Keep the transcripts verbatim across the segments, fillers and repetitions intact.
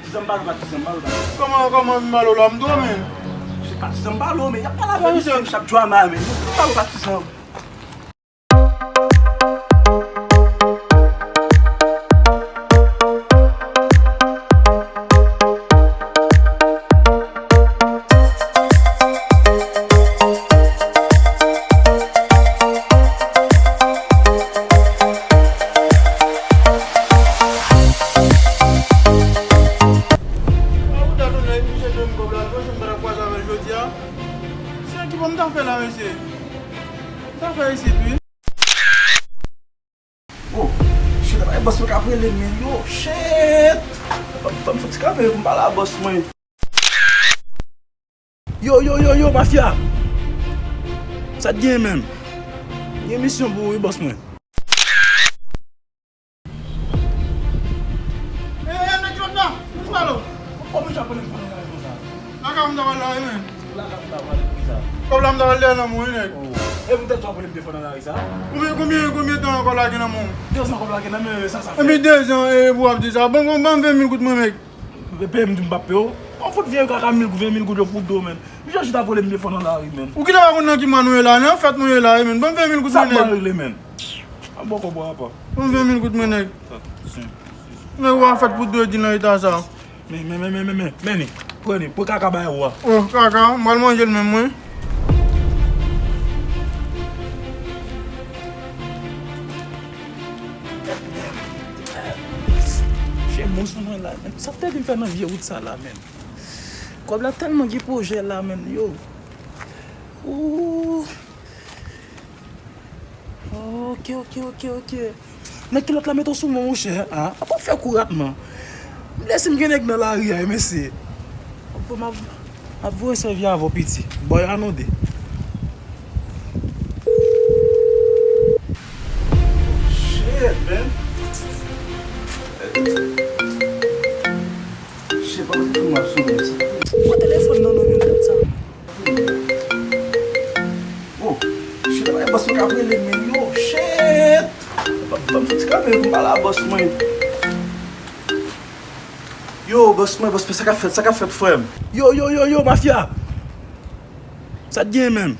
Patizan m pale w, patizan m pale w, patizan. Kòman, kòman m pale w la, m dòmi? Se patizan m pale w, men y ap pale avè misye, misye ap drama, men. Patizan m pale w, patizan. Sa ki pou m ta fè la, mesye? M ta fè isit, wi. Oh, shit, e bòs mwen k ap rele m, men yo, shit! Ban m, ban m fè ti kanpe pou m pale a bòs mwen. Yo, yo, yo, yo, mafya! Sa t gen menm? Gen misyon pou ou, wi, bòs mwen. Eh, eh, nèg ki lòt la, mwen pale w. Kòman jan pou m fè nan lari konsa? Lakay m ta pral la, wi, men. Lakay m ta pral, wi, sa. Kòb la m ta pral dèyè nan mwen, wi, nèg. Oh. E poutèt sa w ap rele m defann nan lari sa? Konbyen, konbyen, konbyen tan kòb la gen nan men w? Dezan kòb la gen nan men, sa, sa fè. Epi dezan, e, pou w ap di sa. Bon, bon, ban m ven mil goud mwen, nèg. Peye m di m p ap peye w. Ou fout vye kaka mil, ven mil goud yo fout do, men. Misye chita vole m defann nan lari, men. Ou kite pa konn nan ki mwa nou ye la, nan fèt nou ye la, men. Ban m ven mil goud mwen, nèg. Sa m ba regle, men. A bon kòb ou apa. Ban m ven mil goud mwen, nèg. Nèg ou a fèt pou dwe di nan eta sa. Men, men, men, men, men, men, men ni. Pran ni, pran kaka bay ou a. Oh, kaka, m pral manje l menm, mwen. Chè bon sou mwen la, men. Sa te vin fè nan vye wout sa la, men. Kòb la tèlman gen pwojè la, men, yo. Ooh. Ok, ok, ok, ok. Nèg ki lòt la mete w sou mwen, monchè. Ah, ap fè kou ratman. M lese m gen nèg nan lari a, mesye. Bon, m ap, m ap voye sèvi avè w, piti. Bòy anonde. Shit, man. Shit, pa mete m ap sou mwen sa. Pran telefòn nan, non, men, tèt sa. Oh, shit, e bòs mwen k ap rele m, men yo, shit! Ban m fè ti kanpe pou m pale a bòs mwen. Yo, bòs mwen, bòs mwen, sa k ap fèt, sa k ap fèt, frè m? Yo, yo, yo, yo, mafya! Sa t gen menm?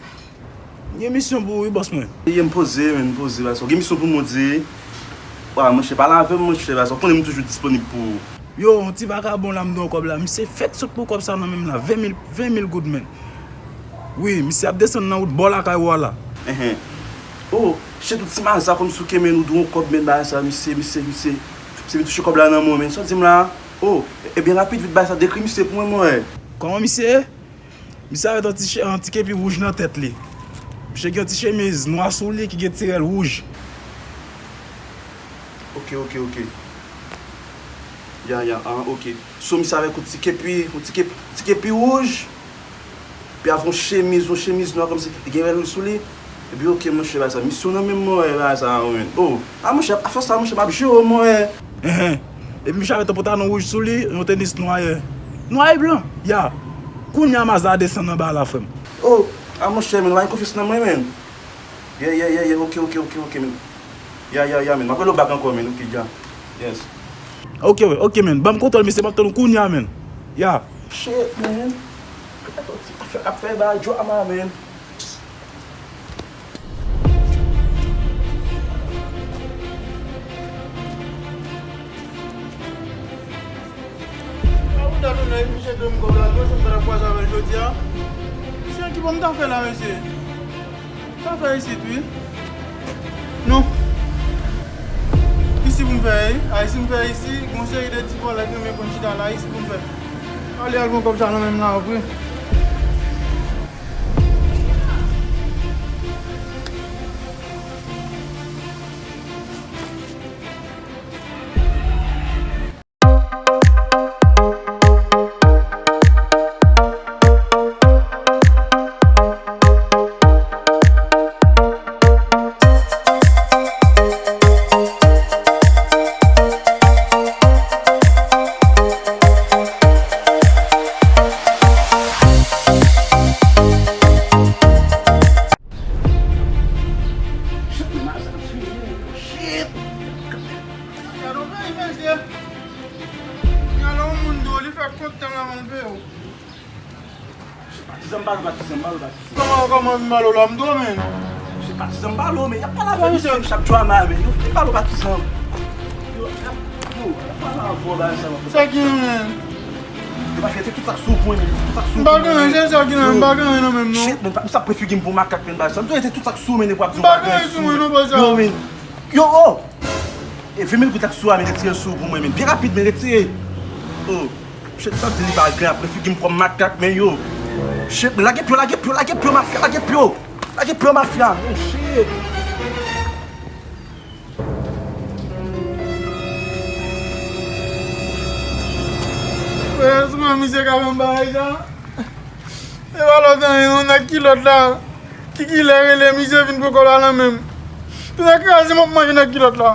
Gen misyon pou ou, wi, bòs mwen. Ye, m poze, men, m poze, baz. Ou gen misyon pou mwen, di. Wa, monchè, pale avè m, monchè, baz. Ou konnen m toujou disponib pou ou. Yo, yon ti vakabon la m dwe yon kòb la. Misye fèk sot pou kòb sa nan men m la. Ven mil, ven mil goud, men. Wi, misye ap desann nan wout bò lakay ou a la. Enhen. Oh, shit, ou ti maza kòmsi w ke, men, ou dwe yon kòb, men, bagay sa, misye, misye, misye. Misye vin touche kòb la nan men w, men. Sa w di m la? Oh, e, ebyen rapid, vit bagay sa, dekri misye pou mwen, mwen wè. Kòman misye ye? Misye avèk yon ti che-, yon ti kepi wouj nan tèt li. Misye gen yon ti chemiz nwa sou li ki gen ti rèl wouj. Ok, ok, ok. Ya, ya, ah, ok. So, misye avèk yon ti kepi, yon ti kepi, ti kepi wouj. Pi avèk yon chemiz, yon chemiz nwa kòmsi li gen rèl wouj sou li. Epi, ok, monchè, bagay sa. Misyon nan men mwen, bagay sa, wi. Oh, ah, monchè, afè sa, monchè, m ap jere w, mwen. Enhen. Epi misye avèk yon pantalon wouj sou li, yon tenis nwa e, nwa e blan. Ya. Kounye a maza a desann anba la, frè m. Oh, ah, monchè, men, ou pa gen konfyans nan mwen, men. Yeah, yeah, yeah, yeah, ok, ok, ok, ok, men. Ya, ya, ya, men. M ap rele w back ankò, men, ok, ya. Yes. Ok, ok, men. Ban m kontwòl misye, m ap tann ou kounye a, men. Ya. Shit, man. Ap fè, ap fè bagay drama, man. A ou dat ou nèg, misye dwe m kòb la, dwe se m pa t ap kwaze avè l jodi a. Misye, ki pou m ta fè la, mesye? Sa fè isit, wi. Non. Isi pou m fè, wi. A, isi m fè isi, gon seri de ti vòlè ki renmen konn chita la, isi pou m fè. Ale al pran kòb sa nan men m la, vre. Kot tan la, man, pe yo? Patizan, m ba l, patizan, m ba l, patizan. Kòman, kòman m ba l la, m dòmi? Patizan, m ba l, men y ap pale avè misye, m chak jou a ma, men yo fin ba l, patizan. Yo, yo, y ap pale avè w la, sa va. Sa ki, men? Yo pa fè tout sa k sou pou mwen, men tout sa k sou pou mwen. M pa gen anyen, se sa ki nan, m pa gen anyen nan menm, non. Shit, men m sa prefigi m pou makak, men ba sa. M tou rete tout sa k sou, men w ap di m pa gen anyen sou mwen, non, bòs. Yo, men. Yo, oh! E ven mil goud la k sou a, men retire l sou pou mwen, men. Byen rapid, men retire. Oh. Shit, sa di li pa gen apre figi m kòm makak, men yo. Shit, men lage pye, lage pye, lage pye, mafya, lage pye. Lage pye, mafya. Oh, shit. Frè, sou mwen, misye ka fè m bagay sa. E pa lòt anyen, non, nèg kilòt la. Ki kilè rele misye vin pran kòb la nan men m. Tout sa kraze, m ap manje nèg kilòt la.